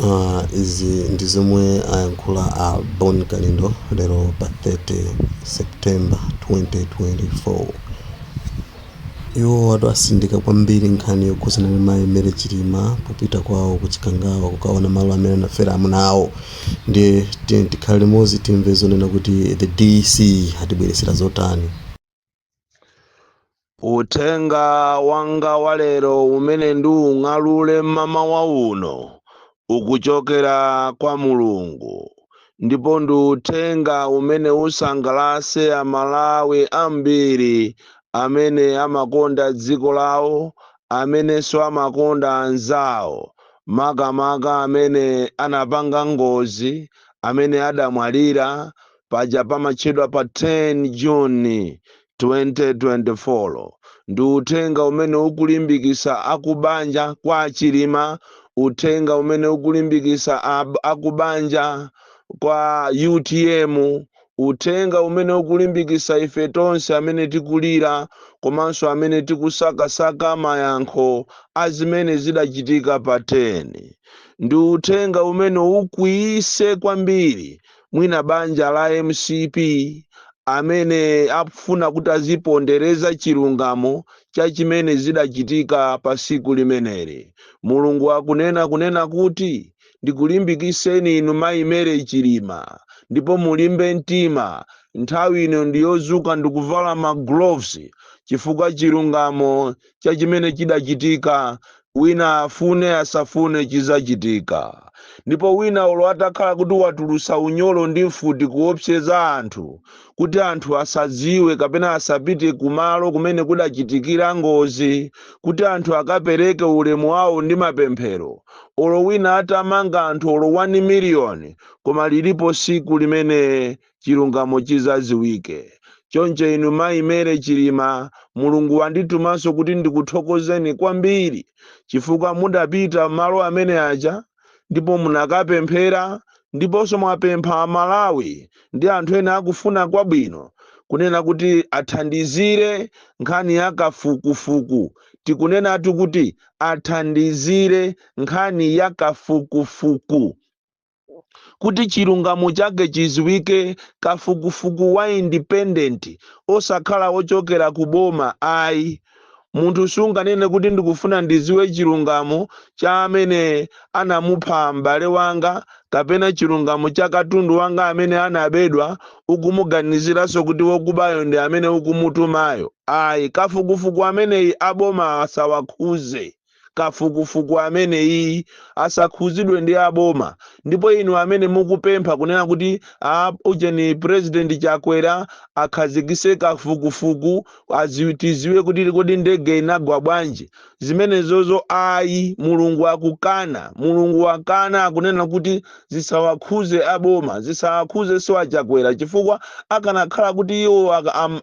Izi ndi zomwe ayankhula a Bon Kalindo lero pa 30 September 2024. Iwo watu asindika kwambiri nkhani yokhuzana ndi mayi Mary Chilima popita kwawo ku Chikangawa kukaona malo amene anafera amuna awo. Ndiye tiye tikhale limodzi, timve zonena kuti the DC atibweresera zotani. Uthenga wanga wa lero umene ndiung'alule mmamawa uno ukuchokera kwa Mulungu, ndipo ndi uthenga umene usangalase Amalawi ambiri amene amakonda dziko lawo, amenenso amakonda anzawo, makamaka amene anapanga ngozi, amene adamwalira paja pamatchedwa pa 10 June 2024. Ndi uthenga umene ukulimbikisa akubanja kwa Chilima, uthenga umene ukulimbikisa akubanja kwa UTM, uthenga umene ukulimbikisa ife tonse amene tikulira komanso amene tikusakasaka mayankho a zimene zidachitika pa 10. Ndi uthenga umene ukwiyise kwambiri mwina banja la MCP amene akufuna kuti azipondereza chilungamo cha chimene zidachitika pa siku limeneli. Mulungu akunena kunena kuti ndikulimbikiseni inu mayi Mary Chilima, ndipo mulimbe mtima. Nthawi ino ndiyozuka ndikuvala ma gloves, chifukwa chilungamo cha chimene chidachitika, wina afune asafune, chizachitika. Ndipo wina olo atakhala kuti watulusa unyolo ndi mfuti kuopseza anthu kuti anthu asadziwe kapena asapite kumalo kumene kudachitikira ngozi kuti anthu akapereke ulemu wawo ndi mapemphero, olo wina atamanga anthu olo 1 miliyoni, koma lilipo siku limene chilungamo chizaziwike. Choncho inu mayi Mary Chilima, Mulungu wanditumanso kuti ndikuthokozeni kwambiri chifukwa mudapita malo amene aja ndipo munakapemphera, ndiponso mwapempha Amalawi ndi anthu ena akufuna kwabwino kunena kuti athandizire nkhani ya kafukufuku. Tikunenatu kuti athandizire nkhani ya kafukufuku kuti chilungamo chake chiziwike, kafukufuku wa independent, osakhala wochokera ku boma ayi. Munthu sunganene kuti ndikufuna ndiziwe chilungamo cha amene anamupha m'bale wanga kapena chilungamo cha katundu wanga amene anabedwa, ukumuganiziranso kuti wokubayo ndi amene ukumutumayo ayi. Kafukufuku ameneyi aboma asawakhuze, kafukufuku ameneyi asakhuzidwe ndi aboma. Ndipo inu amene mukupempha kunena kuti a ujeni President Chakwera akhazikise kafukufuku tiziwe kuti kodi ndege inagwa bwanji, zimenezozo ayi. Mulungu akukana, Mulungu akana, akunena kuti zisawakhuze aboma, zisawakhuze siwachakwera, chifukwa akanakhala kuti iwo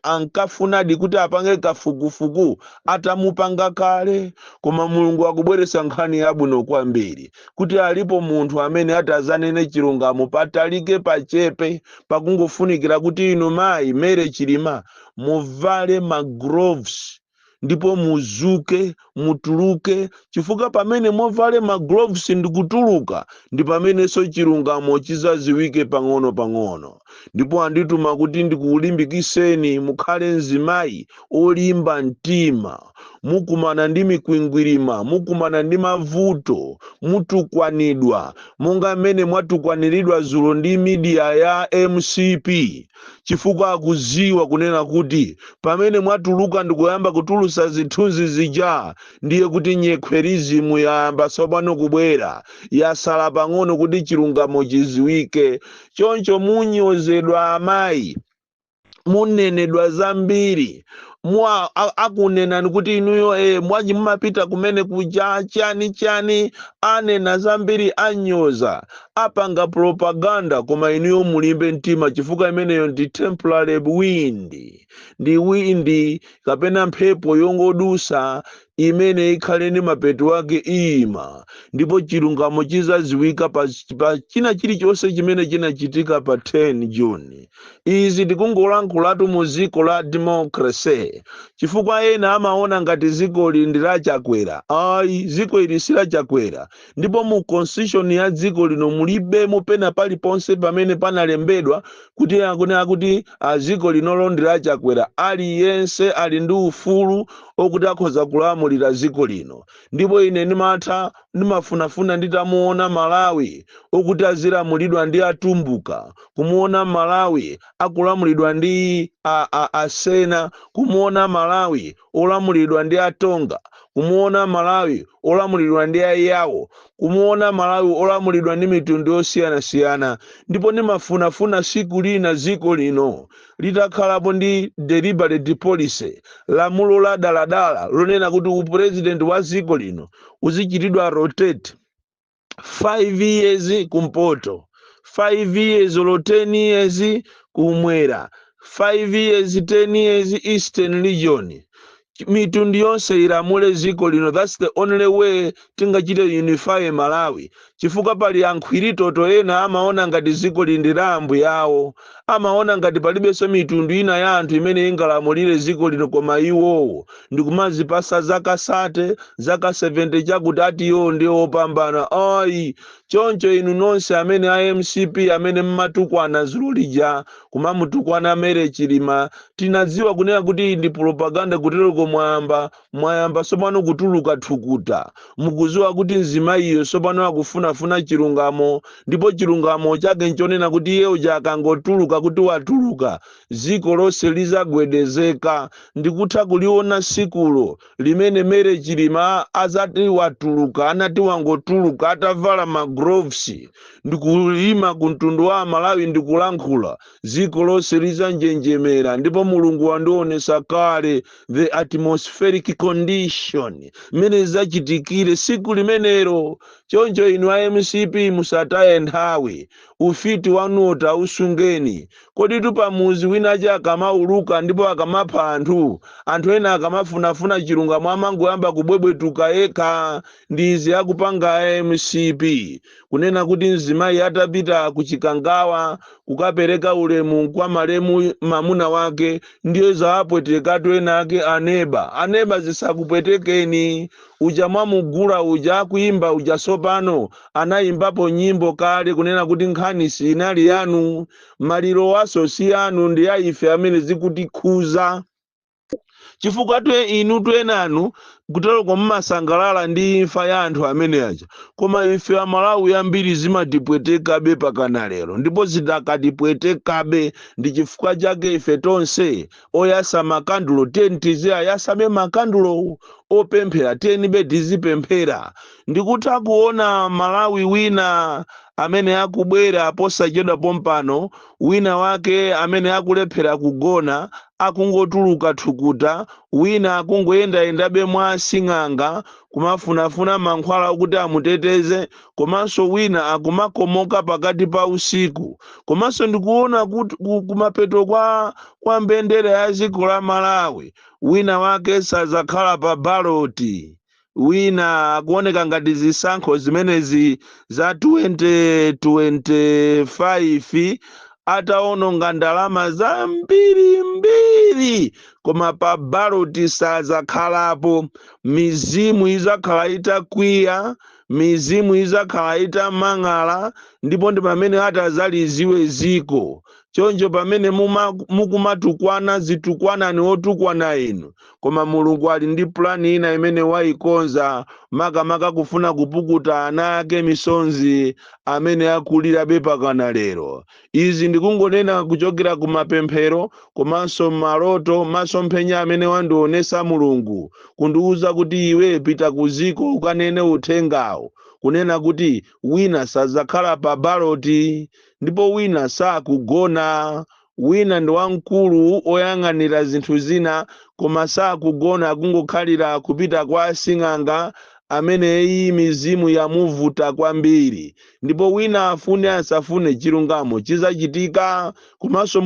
ankafunadi kuti apange kafukufuku atamupanga kale. Koma Mulungu akubweretsa nkhani yabwino kwambiri kuti alipo munthu amene atazanene chilungamo, patalike pachepe. Pakungofunikira kuti inu mayi Mary Chilima muvale ma gloves ndipo muzuke, mutuluke, chifukwa pamene movale ma gloves ndikutuluka ndi pamenenso chilungamo chizaziwike pang'ono pang'ono. Ndipo andituma kuti ndikulimbikiseni, mukhale mzimayi olimba mtima. Mukumana ndi mikwingwirima, mukumana ndi mavuto, mutukwanidwa monga mmene mwatukwaniridwa zulo ndi media ya MCP, chifukwa akuziwa kunena kuti pamene mwatuluka ndikuyamba kutulusa zithunzi zija, ndiye kuti nyekhwerizimu yayamba tsopano kubwera, yasala pang'ono kuti chilungamo chiziwike. Choncho munyozedwa amayi, munenedwa zambiri, akunenani kuti inuyo mwanji mumapita kumene kuja, chani chani, anena zambiri, anyoza, apanga propaganda. Koma inuyo mulimbe mtima, chifukwa imeneyo ndi temporary wind, ndi wind kapena mphepo yongodusa. Imene ikhale ndi mapeto ake iyima, ndipo chilungamo chizaziwika pa china chilichonse chimene chinachitika pa 10 June. Izi tikungolankhulatu mu ziko la democracy, chifukwa ena amaona ngati zikoli ndi la Chakwera. Ayi, ziko ili si la Chakwera, ndipo mu constitution ya dziko lino mulibemo pena paliponse pamene panalembedwa kuti akunena kuti ziko linolo ndi la Chakwera. Aliyense ali ndi ufulu okuti akhoza kulamulira dziko lino. Ndipo ine ndimatha ndimafunafuna nditamuona Malawi okuti azilamulidwa ndi Atumbuka, kumuona Malawi akulamulidwa ndi Asena, kumuona Malawi olamulidwa ndi Atonga, kumuona Malawi olamulidwa ndi Ayawo, kumuona Malawi olamulidwa ndi mitundu yosiyanasiyana. Ndipo ndimafunafuna siku lina dziko lino litakhalapo ndi deliberate policy, lamulo la daladala lonena kuti upresident wa dziko lino uzichitidwa rotate, 5 years kumpoto, 5 years or 10 years kumwera, 5 years, 10 years Eastern Region, mitundu yonse ilamule dziko lino. That's the only way tingachite unify Malawi, chifukwa pali ankhwiritoto ena amaona ngati dziko lino ndi la ambuyawo, amaona ngati palibenso mitundu ina ya anthu imene ingalamulire dziko lino koma iwowo, ndikumazipasa zaka 30, zaka 70 chakuti ati iwo ndiwo opambana. Ayi, choncho inu nonse amene a MCP amene mmatukwana dzulo lija, kumamutukwana Mary Chilima, tinadziwa kunena kuti iyi ndi propaganda. Kutereko mwayamba sopano kutuluka thukuta. Mukudziwa kuti mzimayiyo sopano akufunafuna chilungamo, ndipo chilungamo chake nchonena kuti iye uja akangotuluka kuti watuluka, dziko lonse lizagwedezeka. Ndikutha kuliona sikulo limene Mary Chilima azati watuluka, anati wangotuluka atavala ma gloves ndikuyima ku mtundu wa Malawi ndikulankhula, dziko lonse lizanjenjemera. Ndipo Mulungu wandionesa kale the atmospheric condition mmene zachitikire siku limenelo. Choncho inu a MCP musataye nthawi, ufiti wanuwo tausungeni. Kodi pamuzi winache akamauluka ndipo akamapha anthu, anthu ena akamafunafuna chilungamo amangoyamba kubwebwetuka yekha. Ndizi akupanga a MCP, kunena kuti mzimayi atapita kuchikangawa kukapereka ulemu kwa malemu mamuna wake, ndiye zaapwetekatu ena ake. Aneba, aneba, zisakupwetekeni. Uja mwamugula uja akuimba uja sopano anayimbapo nyimbo kale kunena kuti nkhani sinali yanu, maliro waso si yanu, ndi ya ife amene zikutikhuza, chifukwa twe inu twenanu kuteroko mmasangalala ndi imfa ya anthu amene aja, koma ife Amalawi ambiri zimatipwetekabe pakana lero, ndipo zidakatipwetekabe. Ndi chifukwa chake ife tonse oyasa makandulo tiyeni tiziyayasame makandulo, opemphera tiyenibe tizipemphera. Ndikutha kuona Malawi wina amene akubwera posachedwa pompano, wina wake amene akulephera kugona, akungotuluka thukuta, wina akungoyendayendabe mwa sing'anga kumafunafuna mankhwala okuti amuteteze, komanso wina akumakomoka pakati pa usiku. Komanso ndikuona kuti kumapeto kwa mbendera ya dziko la Malawi, wina wake sazakhala pa ballot. Wina akuoneka ngati zisankho zimenezi za 2025 ataononga ndalama zambirimbiri, koma pa ballot sazakhalapo. Mizimu izakhala itakwiya, mizimu izakhala itamang'ala, ndipo ndi pamene atazaliziwe ziko. Choncho pamene mukumatukwana, zitukwanani otukwana inu, koma Mulungu ali ndi pulani ina imene wayikonza, makamaka kufuna kupukuta ana ake misonzi amene akulirabe pakana lero. Izi ndikungonena kuchokera ku mapemphero komanso maloto, masomphenya amene wandionesa Mulungu, kundiwuza kuti iwe pita ku ziko ukanene uthengawo, kunena kuti wina sazakhala pa ballot, ndipo wina sakugona, wina ndi wamkulu oyang'anira zinthu zina koma sakugona, akungokhalira kupita kwa asing'anga. Ameneyi mizimu yamuvuta kwambiri, ndipo wina afune asafune chilungamo chizachitika. Komanso